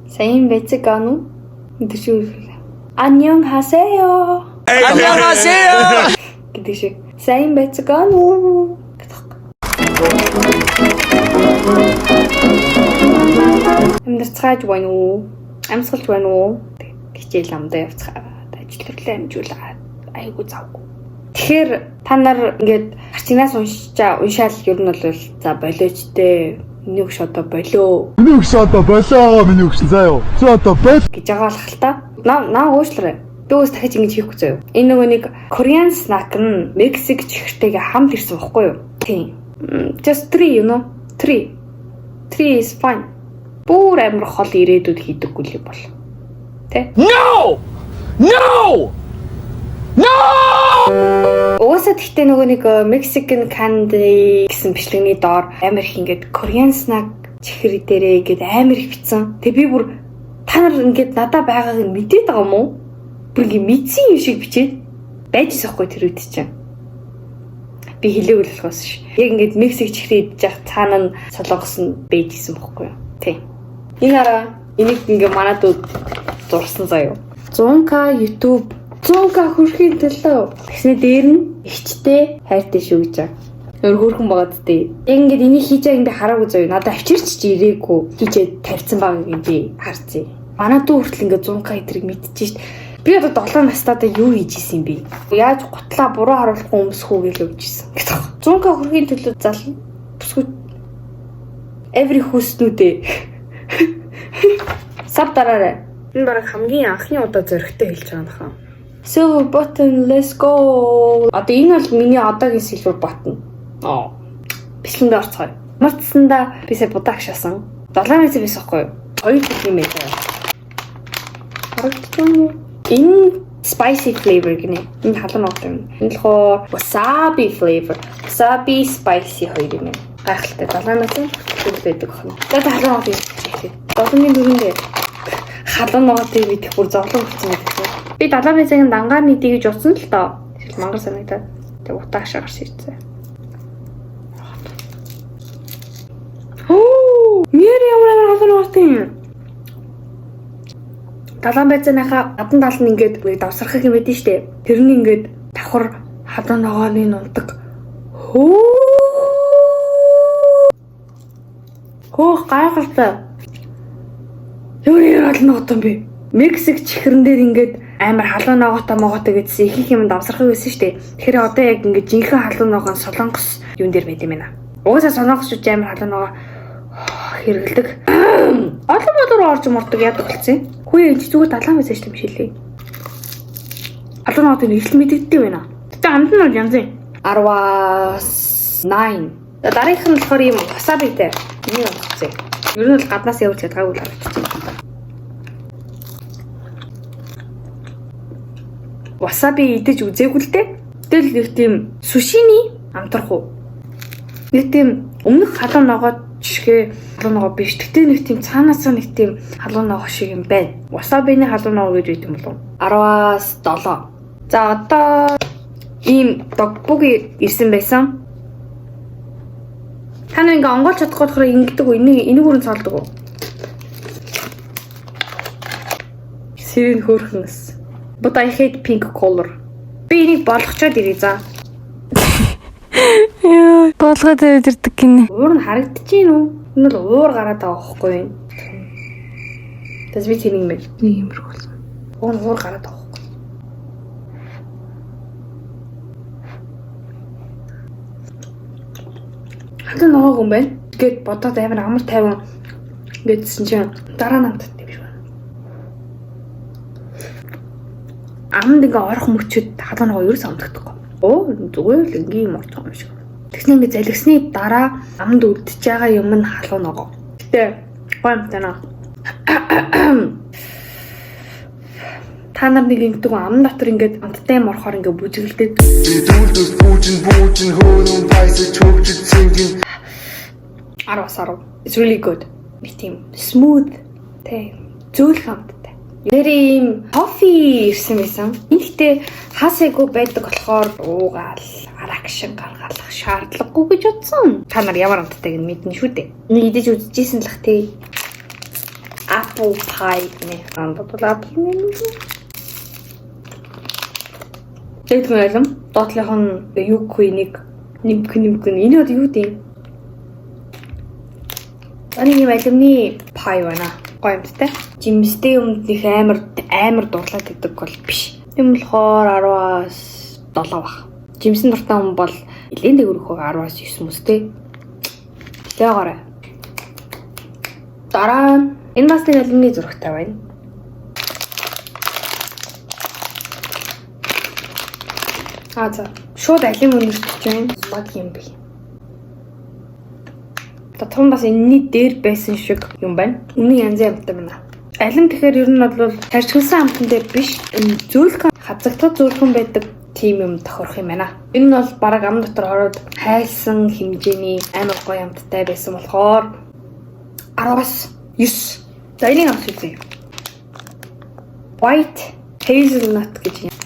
Сайн байцгаана уу? Гэдэг шиг үлээ. 안녕하세요. 안녕하세요. Гэдэг шиг. Сайн байцгаана уу? Гэдэг. Амьдарцгааж байна уу? Амьсгалж байна уу? Хичээл амдаа явцгаад ажил төрлөө амжуулаад айгу завгүй. Тэгэхээр та нар ингээд картинаас уншичаа уншаал ер нь бол за болооч дээ. Миний өгш одоо болоо Миний өгш одоо болоо, миний өгш заа юу. Чи одоо бол гэж байгаа болох л та. Наа наа уушлаарай. Би өөс дахиж ингэж хийхгүй заяа. Энэ нөгөө нэг Korean snack нь Мексик чихэртэйгээ хамт ирсэн бохгүй юу? Тийм. Just three, you know. Three. Three is fine. Бүр амар хол ирээдүйд хийдэггүй л юм бол. Тэ? No! No! No! Угаасаа тэгтээ нөгөө нэг Mexican candy гэсэн бичлэгний доор амар их ингээд Korean snack чихэр дээрээ ингээд амар их бичсэн. Тэгээ би бүр та нар ингээд надаа байгааг нь мэдээд байгаа юм уу? Бүр ингээд мэдсэн юм шиг бичээд байж исэн хгүй тэр үед чинь. Би хэлээгүй л болохоос ш. Яг ингээд Мексик чихрээ идэж явах цаана нь солонгос нь байж исэн бохгүй юу? Тий. Энэ хараа энийг ингээд манад зурсан заяа. 100K YouTube 100K хүрэхийн төлөө. Тэгснэ дээр нь ихчтэй хайртай шүү гэж байгаа. Өөр хөөрхөн байгаа зү. Яг ингээд энийг хийж байгааг би хараагүй заяа. Надад авчирч ч ирээгүй. Хийчээд тавьсан байгааг нь би харцээ. Манай дүү хүртэл ингээд 100K эдрийг мэдчихэж шít. Би одоо 7 настайдаа юу хийж исэн юм бэ? Яаж гутлаа буруу харуулахгүй өмсөх үү гэж явж исэн. Гэдэг. 100K хүрэхийн төлөө зал бүсгүй every хүүснүүдээ. Sub дараарай. Энэ бараг хамгийн анхны удаа зөрөгтэй хэлж байгаа нөхөө. Silver button, let's go. Одоо энэ бол миний одоогийн silver button. Аа. Бичлэгэнд орцгоё. Мартсандаа би сая будаа агшаасан. 7 месяц байсан хгүй юу? Хоёр төрлийн юм байж байгаа. Харагдчих юм уу? Энэ spicy flavor гинэ. Энэ халуун ногоотой юм. Энэ болохоор wasabi flavor. Wasabi spicy хоёр юм. Гайхалтай. 7 месяц хөтөлбөр байдаг байна. За халуун ногоотой юм. Долоонгийн дөрөндөө халуун ногоотой мэдэх бүр зовлон болсон гэдэг чинь. Би 7 месяцын дангаар нийтээ гэж утсан л доо. Тэгэл мангар санагдаад. Тэг утаа ашаа гарч ирсэн. Оо, нэр ямар амар халуун ногоотой юм. Далайн байцааныхаа гадна тал нь ингээд нэг давсархах юм байдэн штэ. Тэр нь ингээд давхар халуун ногооны нунтаг. Хөө. Хөөх гайхалтай. Ямар ямар халуун ногоотой юм бэ? Мексик чихрэн дээр ингээд амар халуун ногоотой могоотой гэдсэн их их юм давсархаг байсан штэ. Тэгэхээр одоо яг ингээд жинхэнэ халуун ногоон солонгос юун дээр байд юм байна. Угаасаа солонгосчууд амар халуун ногоо хэрэгэлдэг. Олон болоор орж мордог яадаг болсон юм. Хүү энэ чи зүгээр далайн байсан шүү дээ шилээ. Халуун ногоотой нэгтэл мэдэгддэг байна. Гэтэ амт нь бол янз юм. 10-аас 9. За дараагийнх нь болохоор ийм васабитэй. Энийг олгоцъё. Ер нь бол гаднаас явуулж чадгаагүй л харагдчих. Васаби идэж үзээгүй л дээ. Тэгэл нэг тийм сушини амтрах уу. Нэг тийм өмнөх халуун ногоо жишгээ халуун ногоо биш. Гэтэ нэг тийм цаанаасаа нэг тийм халуун ногоо шиг юм байна. Васабины халуун ногоо гэж байт юм болов уу? 10-аас 7. За одоо ийм догбуг ирсэн байсан. Та нар ингээ онгойлж чадахгүй болохоор ингэдэг үү? Энийг өрн цоолдог уу? Сэрэн хөөрхөн эс. But I hate pink color. Би энийг болгочоод ирье за. Яа, болгоод ирдэг гинэ. Уур нь харагдчихээн үү? Энэ бол уур гараад байгаа байхгүй юу? Тэс би тэнийг мэл. Нэг юмрх болсон. Уур нь уур гараад байгаа байхгүй. Халуун ногоог юм байна. Гэт бодоод амар амар тайван гэдсэн чинь дараа нь амттай биш байна. Амд ингээ орох мөчөд халуун ногоо ерөөс амтдаггүй. Оо зүгээр л энгийн юм орж байгаа юм шиг. Тэгснэ ингээ залгисны дараа амд үлдчихэж байгаа юм нь халуун ногоо. Гэтэ гоё амтана. Та нар нэг ингэдэг үү? Аман дотор ингээд амттай юм орохоор ингээд бүжиглдэг. Би дүүлдэл пүүжин пүүжин хөөрөн пайс чөгчд цэнгэн 10-10. It's really good. Нэг тийм smooth тийм зөөлхөн амттай. Нэрээ ийм кофе ирсэн байсан. Энэ гэхдээ хасайгүй байдаг болохоор уугаал аракшин гаргалах шаардлагагүй гэж бодсон. Та нар ямар амттайг нь мэднэ шүү дээ. Нэг идэж үзчихсэн л ах тий. Apple pie гэнэ. Бодвол apple нэ. Тэгвэл алим доотлынх нь юу гэхгүй нэг нэмэх нэмэх нь энэ одоо юу гэдэг юм? За, нэг юм алимны pie байна. Гоё юмтай. Жимстэй юмд их амар амар дурлаад идэг бол биш. Юм болохоор 10-аас 7 баг. Жимсэн дуртай хүн бол нэлээд дээгүүр өгөх 10-аас 9 мүстэй. Лээгээрэй. Дараа нь энэ бас нэг алимны зурагтай байна. А за. Шууд алим өнөртөж байна. Баг юм бэ. Дотор нь бас энэний дээр байсан шиг юм байна. Үнэн янзын амттай байна. Алим тэгэхээр ер нь бол тарчилсан амтан дээр биш, энэ зөөлхөн хазагтад зөөлхөн байдаг тийм юм тохирох юм байна. Энэ нь бол бараг ам дотор ороод хайлсан хэмжээний амар гоё амттай байсан болохоор 10-аас 9. За, энийг авах үзье. White hazelnut гэж юм.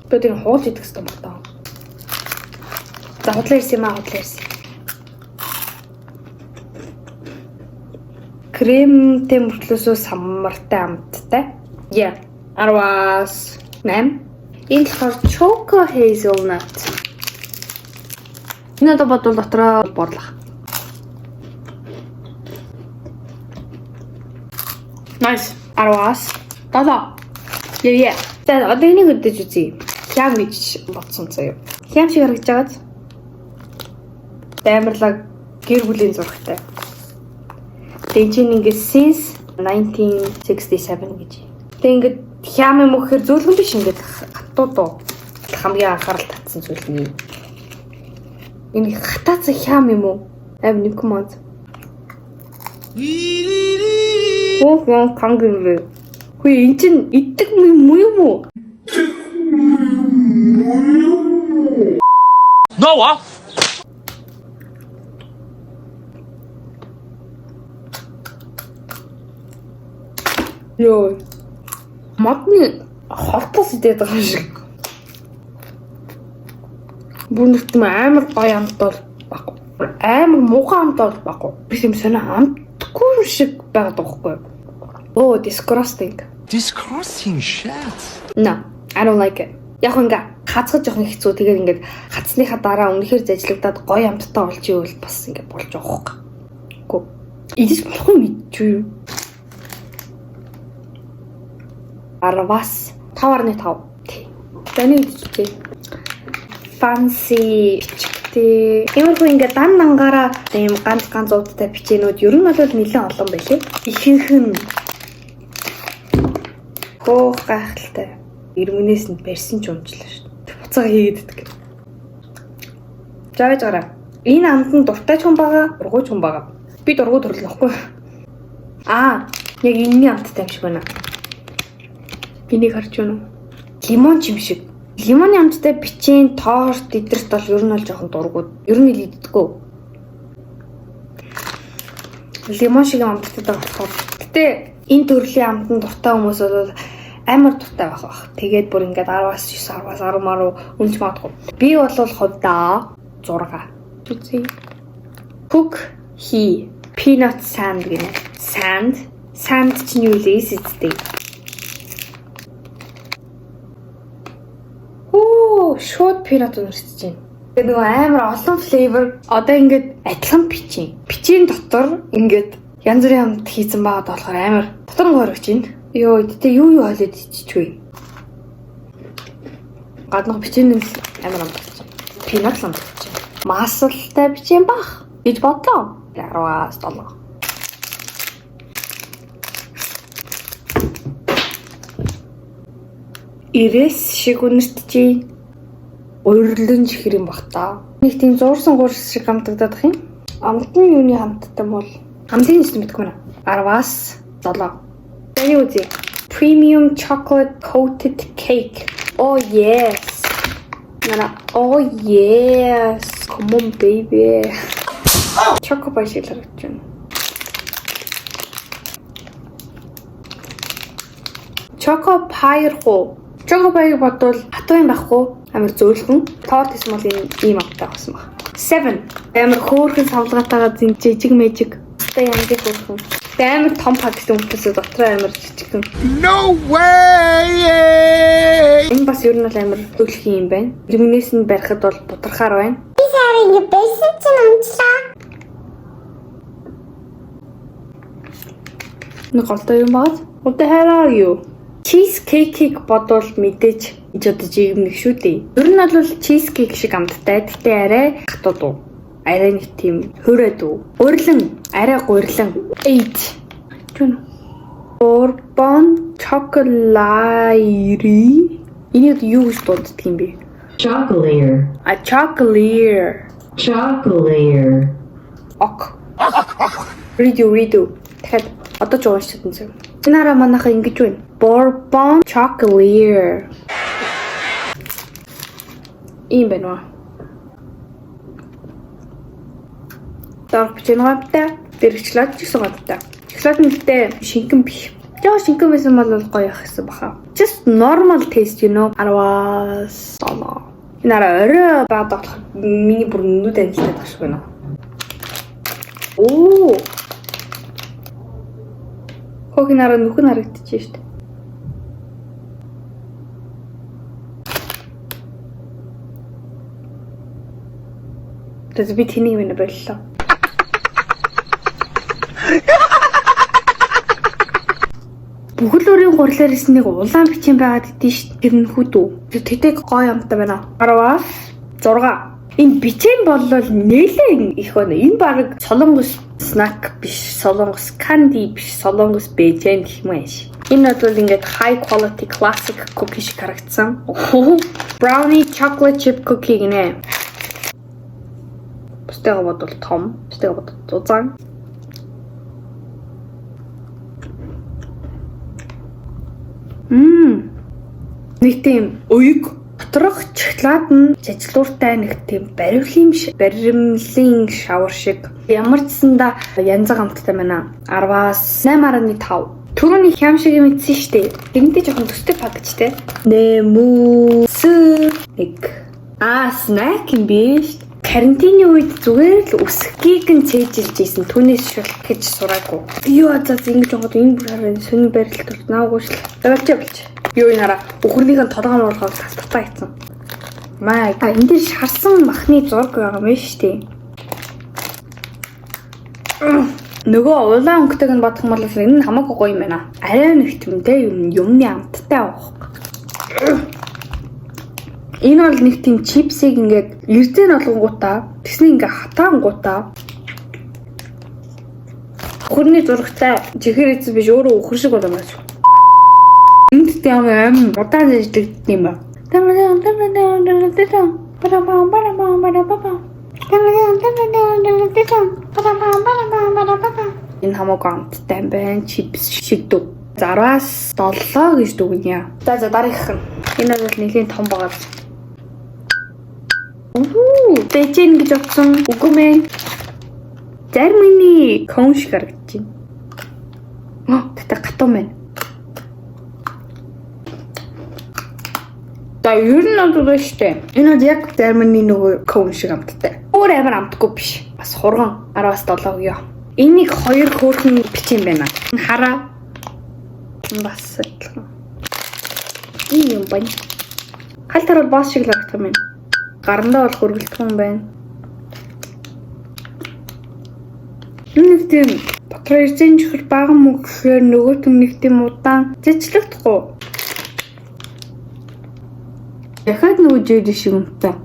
Би тэр хуулж идэх хэрэгтэй баг таа. За, худлаа ирсэн юм аа, худлаа ирсэн. Кремтэй мөртлөөсөө самартай амттай. Yeah. 10-аас 8. Энэ болохоор choco hazelnut. Энэ одоо бодвол дотроо борлох. Nice. 10-аас 7. Yeah. За, одоо энийг өдөж үзье. Хям гэж бодсон заяа. Хям шиг харагдаж байгааз. Амарлаг гэр бүлийн зурагтай. Тэгээ чинь ингээд since 1967 гэж. Тэгээ ингээд хям юм уу гэхээр зөөлхөн биш, ингээд хатуу дуу. Хамгийн анхаарал татсан зүйл нь. Энэ хатаацсан хям юм уу? Аим нэг команд. Хөө канг юм бэ? Хөөе, эн чин иддэг юм юм уу? Noah! Йоо. Модны холтоос идээд байгаа юм шиг. Бүр нэг тийм амар гоё амт бол байхгүй. Амар муухай амт бол байхгүй. Би тийм сонио амтгүй юм шиг байгаад байгаа байхгүй юу? Oh, disgusting. Disgusting shit. No, I don't like it. Яг ингээ хазгаж жоохон хэцүү. Тэгээд ингээд хацсныхаа дараа үнэхээр зажлагдаад гоё амттай болж ивэл бас ингээ болж байгаа байхгүй. Гүү. Идэж болохгүй мэдчихүү юу? 10-аас 5.5. Тий. За, нэг идэж үзье. Fancy бичгтэй. Иймэрхүү ингээ дан дангаараа ийм ганц ганц уудтай бичээнүүд ер нь бол нэлээд олон байлээ. Ихэнх нь хөөх гайхалтай. Ирмэнээс нь барьсан ч унчлаа шүү дээ. Буцаага хийгээд иддэг. За, байж гараа. Энэ амт нь дуртай ч хүн байгаа, дургүй ч хүн байгаа. Би дургүй төрөл нөхгүй. Аа, яг энэний амттай юм шиг байна. Энийг харж байна уу? Лимон ч юм шиг. Лимоны амттай печень, торт эдэрт бол ер нь бол жоохон дурггүй. Ер нь ил иддэггүй. Лимон шиг амттай байгаа болохоор. Гэтэ энэ төрлийн амтанд дуртай хүмүүс бол амар дуртай байх бах. Тэгээд бүр ингээд 10-аас 9, 10-аас 10 маруу үнж магадгүй. Би бол хувьдаа 6. Үзье. Cook he peanut sand гинэ. Sand. Sand чинь юу лээ эсэдтэй. Хөө, шууд peanut үнэртэж байна. Тэгээ нөгөө амар олон flavor одоо ингээд адилхан печень. Печень дотор ингээд янз бүрийн амт хийсэн байгаад болохоор амар дотор нь горигч байна. Йоо, гэтээ юу юу холиод иччихвэ. Гаднах печень нь л амар амтч. Peanut л амтч. Маслтай печень бах гэж бодлоо. 10-аас 7. Ирэс шиг үнэртжээ. Урилан чихэр юм бах та. Нэг тийм зуурсан гурс шиг амтагдаад ах юм. Амт нь юуны хамттай бол амтын нэрс мэдгүй байна. 10-аас 7. За, юу үзье. Premium chocolate coated cake. Oh yes. Нара, oh yes. Come on, baby. Choco pie шиг л харагдаж байна. Choco pie руу. Choco pie бодвол хатуу юм байхгүй. Амар зөөлхөн. Торт гэсэн бол энэ ийм амттай болсон баг. 7. Амар хөөрхөн савлгаатайгаа зин жижиг мэжиг. Тэ ямар хөөрхөн. Тэ амар том package өнгөтэйсээ дотроо амар жижигхэн. No way! Энэ бас ер нь бол амар өлхий юм байна. Ирмэнээс нь барихад бол бутархаар байна. Би сар ингэ байсан чинь унтлаа. Нэг голтой юм багаз. What the hell are you? Cheesecake-ийг бодвол мэдээж энэ ч одоо жигмэг шүү дээ. Ер нь бол cheesecake шиг амттай. Гэтэ арай хатуу дуу. Арай нэг тийм хөөрэй дуу. Гурилан, арай гурилан. 8. Түн. Bourbon chocolate. Энийг юу гэж дууддаг юм бэ? Chocolater. A chocolate. Chocolater. Ок. Redo redo. Тэгэхээр одоо ч уушч чадсан зү. Энэ хараа манайхаа ингэж байна. Bourbon chocolate. Ийм байна уу? Дорх бичэн гавтай, дэрэгчлээд ч гэсэн гавтай. Шоколад нь гэтээ шингэн биш. Жоо шингэн байсан бол гоё явах гэсэн баха. Just normal taste, you know. 10-аас 7. Энэ арай орой байгаад болохоор миний бүр нүд амжилттай байх шиг байна. Оо. Хөөг нараа нүхэн харагдчихэв шүү дээ. Тэгээд би тэнийг минь боллоо. Бүхэл өрийн гурлаар ирсэн нэг улаан бичэн байгаад идэв шүү дээ. Тэр нь хүд үү? Тэр тэдэг гоё амттай байна. 10-аас 6. Энэ бичэн боллол нэлээд их байна. Энэ баг солонгос snack биш, солонгос candy биш, солонгос бэжэн гэх юм ааш. Энэ бол ингээд high quality classic cookie шиг харагдсан. Brownie chocolate chip cookie гинэ. Бусдыгаа бодвол том, бусдыгаа бодвол зузаан. Нэг тийм уйг доторх шоколад нь жажлууртай нэг тийм баримлын баримлын шавар шиг. Ямар ч санда янзаг амттай байна. 10-аас 8.5. Түрүүний хям шиг юм идсэн шүү дээ. Тэрнтэй жоохон төстэй package тэй. Нэмүс нэг. Аа, snack юм биш. Карантины үед зүгээр л үсгийг нь цээжилж исэн. Түүнээс шулт гэж сураагүй. Юу азаа ингэж жоохот энэ бүр харин сонин барилт бол наагүй шл. Болж болж. Юу энэ хараа үхрнийг нь толгой муулгаад тас татаа хийцэн. Май. А энэ дээр шарсан махны зураг байгаа юм шүү дээ. Нөгөө улаан өнгөтэйг нь бодох юм бол энэ нь хамаагүй гоё юм байна. Арай нэг тэмтэй юм юмны амттай авах. Энэ бол нэг тийм чипсийг ингээд эрдэн олгонгуудаа тэгсний ингээд хатаангуудаа үхэрний зурагтай чихэр эзэн биш өөрөө үхэр шиг болоо маш. Энд тийм аим удаан зэжлэгдсэн юм ба. Энэ хамаагүй амттай юм байна. Чипс шиг дүү. 10-аас 7 гэж дүгнэе. За за дараагийнх нь. Энэ бол нэлийн том байгаа. Үхүү, бэжэн гэж бодсон. Үгүй мэн. Зарим миний cone шиг харагдаж байна. Тэгтээ гатуу мэн. За ер нь бол штэ. Энэ бол яг зарим нөгөө cone шиг амттай. Өөр амар амтгүй биш. Бас хурган 10-аас 7 өгье. Энийг хоёр хөөрхөн бичэн байна. Хараа. Бас адилхан. Ийм юм байна. Хальт харуул босс шиг л харагдах юм байна. Гарандаа бол хөргөлдөх юм байна. Нэг тийм дотор эрзэн чихэр бага мөнгө гэхээр нөгөөт нь нэг тийм удаан зэжлэгдэхгүй. Дахиад нөгөө жэли шиг юмтай.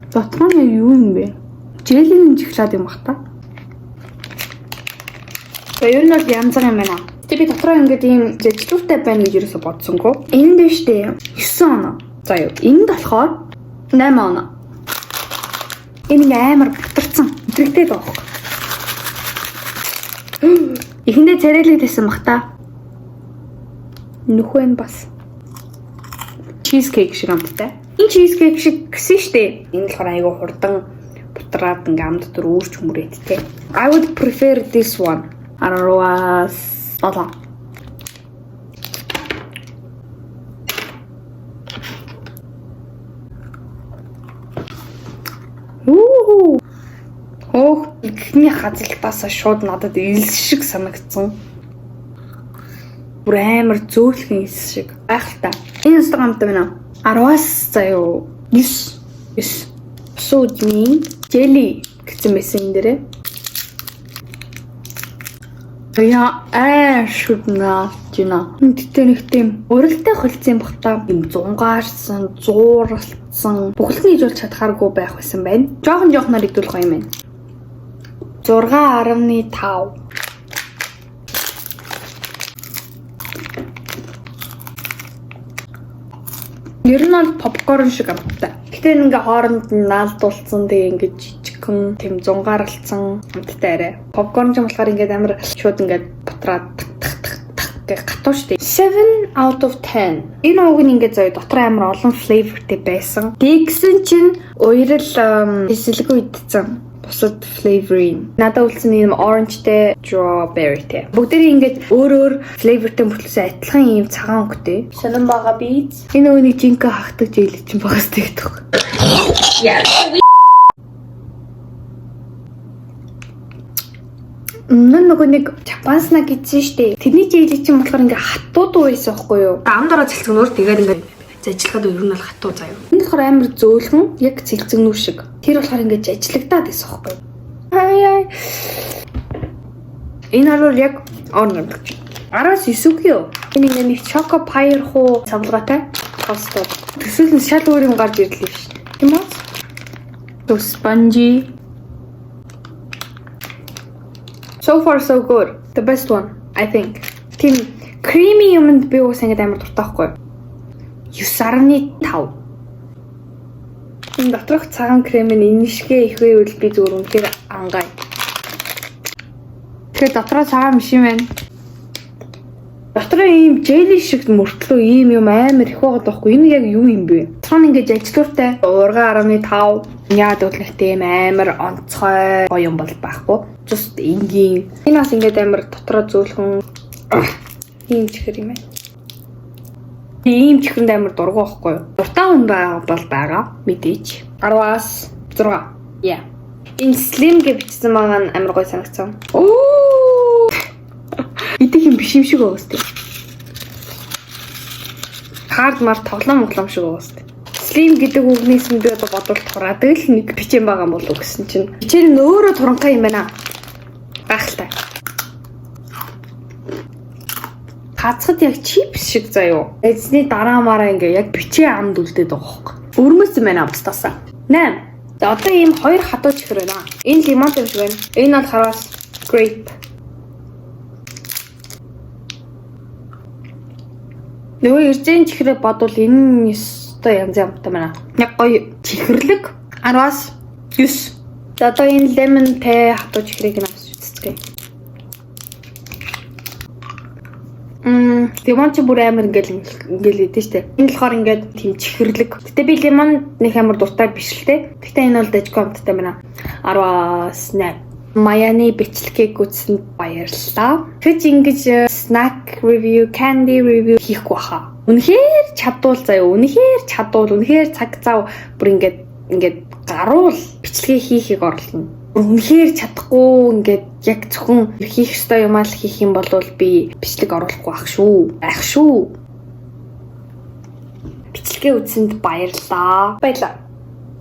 Дотор нь юу юм бэ? Желийн жиглаад юм бах та. За ер нь бол янз бүр юм байна. Тэг би дотроо ингээд ийм зэжлүүртэй байна гэж ерөөсө бодсонгүй. Энд нь штэ 9 оноо. За юу. Энд болохоор 8 оноо. Энэ ингээ амар бутарсан. Өдрөгтэй л байгаа. Эхэндээ царайлаг байсан бах та. Нүхвэн бас. Cheesecake шиг амттай. Энэ cheesecake шиг гэсэн штэ. Энэ болохоор айгүй хурдан бутраад ингээ амт дотор үүрч хүмүүрээд те. I would prefer this one. 10-аас 7. Үу. Өөх, эхний хазалтаасаа шууд надад элс шиг санагдсан. Бүр амар зөөлхөн элс шиг. Гайхалтай. Энэ өстө амттай байна. 10-аас заяо 9 9. Суудмын jelly гэсэн байсан энэ дээрээ. Яа, аа шүднэ жина. Тэгтээ нэг тийм уралтай холцсон бах та юм зунгаарсан, зууралцсан бүхэл нь хийж болж чадхааргүй байх байсан байна. Жохон жохноор идвэл гоё юм байна. 6.5. Ер нь бол попкорн шиг амттай. Гэтэ ингээ хооронд нь наалдуулсан, тэгээ ингээ жижигхэн тэм зунгаарлцсан амттай арай. Попкорн ч юм болохоор ингээд амар шууд ингээд бутраад тах тах тах тах гэх гатуу штэ. 7 out of 10. Энэ уг нь ингээд заяа дотор амар олон flavor тэй байсан. Тэгсэн чинь уярал эсэлгүй идсэн бусад flavor-ийн. Надад үлдсэн юм orange-тэй, strawberry-тэй. Бүгдээрээ ингээд өөр өөр flavor-тэй мөртлөөсөө адилхан ийм цагаан өнгөтэй. Сонин бага биз. Энэ нөгөө нэг жинхэнэ хахдаг jelly чинь багаас тэгдэг. Өмнө нь нөгөө нэг Japan snack гэсэн штэ. Тэрний jelly чинь болохоор ингээ хатуу дуу байсан байхгүй юу? Амд ороо цэлцгнүүр тэгээд ингээ зажлахад ер нь бол хатуу заяа. Энэ болохоор амар зөөлхөн яг цэлцгнүүр шиг. Тэр болохоор ингээ ажиллагдаад байсан байхгүй юу? Ай ай. Энэ бол яг орно гэж. 10-аас 9 үгүй юу? Энэ ингээ нэг choco pie хуу цавлгаатай тостод. Төсөөл нь шал өөр юм гарч ирлээ шүү дээ. Тийм үү? So spongy. So far so good. The best one, I think. Тийм creamy юмд би уус ингэж амар дуртай байхгүй юу? 9.5. Энэ доторх цагаан крем нь энэ шигээ их байвал би зүгээр үнэхээр ангай. Тэгэхээр дотроо цагаан биш юм байна. Дотроо ийм jelly шиг мөртлөө ийм юм амар их байгаад байхгүй. Энэ яг юу юм бэ? Дотроо нь ингэж ажилтууртай 6.5. Яад бол нэг тийм амар онцгой гоё юм бол байхгүй. Just энгийн. Энэ бас ингэж амар дотроо зөөлхөн ийм чихэр юм байна. Ийм чихрэнд амар дургу байхгүй юу? Дуртай хүн байгаа бол байгаа мэдээж. 10-аас 6. Yeah. Энэ slim гэж бичсэн байгаа нь амар гоё санагдсан. Оо! Идэх юм биш юм шиг байгаа сте. Хард мар тоглоом моглоом шиг байгаа сте. Slim гэдэг үгнээс нь би одоо бодвол тураадаг л нэг бичэн байгаа юм болов уу гэсэн чинь. Бичэн нь өөрөө туранхай юм байна. Гайхалтай. Хацхад яг чипс шиг заяо. Эзний дараа мараа ингээ яг бичээ амд үлдээд байгаа хөөг. Өрмөсөн байна бусдаасаа. 8. За одоо ийм хоёр хатуу чихэр байна. Энэ лимонтой юм шиг байна. Энэ бол хараас grape. Нөгөө эрзэн чихрээ бодвол энэ нь ёстой янз амттай байна. Яг гоё чихэрлэг 10-аас 9. За одоо энэ lemon тэй хатуу чихрийг нь авч үзцгээе. Лимон чи бүр амар ингээл ингээл идэв штэ. Энэ болохоор ингээд тийм чихэрлэг. Гэтэ би лимон нэг амар дуртай биш л те. Гэтэ энэ бол дажгүй амттай байна. 10-аас 8. Маяны бичлэгийг үзсэнд баярлалаа. Тэгэж ингэж snack review, candy review хийхгүй баха. Үнэхээр чадвал заяа, үнэхээр чадвал, үнэхээр цаг зав бүр ингээд ингээд гаруул бичлэгээ хийхийг орлоно. Үнэхээр чадахгүй ингээд яг зөвхөн хийх ёстой юмаа л хийх юм бол би бичлэг оруулахгүй ах шүү. Байх шүү. Бичлэгээ үзсэнд баярлалаа. Баярлалаа.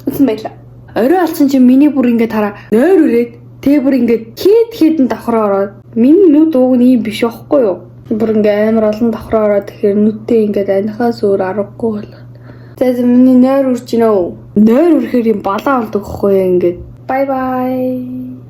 Үзсэн баярлалаа. Орой олсон чинь миний бүр ингээд хараа нойр үрээд тэгээ бүр ингээд хэд хэдэн давхар ороод миний нүд уг нь ийм биш байхгүй юу? Бүр ингээд амар олон давхар ороод тэгэхээр нүдтэй ингээд анихаас өөр аргагүй болоод. За за миний нойр үрж гинөө. Нойр үрэхээр юм балаа болдог байхгүй юу ингээд. Bye bye.